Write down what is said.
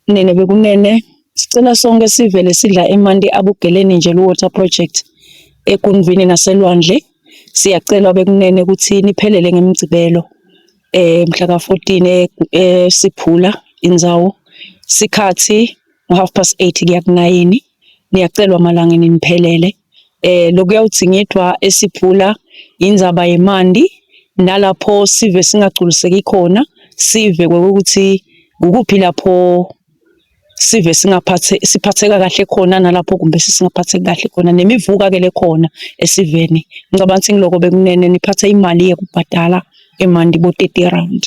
Nene bekunene sicela sonke sivele sidla emanti abugeleni nje lu-water project eGundvwini naselwandle. Siyacelwa bekunene ukuthi niphelele ngemgcibelo mhla ka-14 eSiphula indzawo. Sikhathi ngo-8:30 kuya ku-9. Niyacelwa malangeni niphelele. Lokuyawudzingidwa eSiphula indzaba yemanti nalapho sive singagculiseki khona, sive kwekuthi kukuphi lapho sive singaphathe siphatheka kahle khona nalapho kumbe sisingaphatheki kahle khona nemivuka ke lekhona esiveni. Ngicabanga ukuthi ngiloko bekunene niphathe imali yekubhadala emanti bo 30 rand.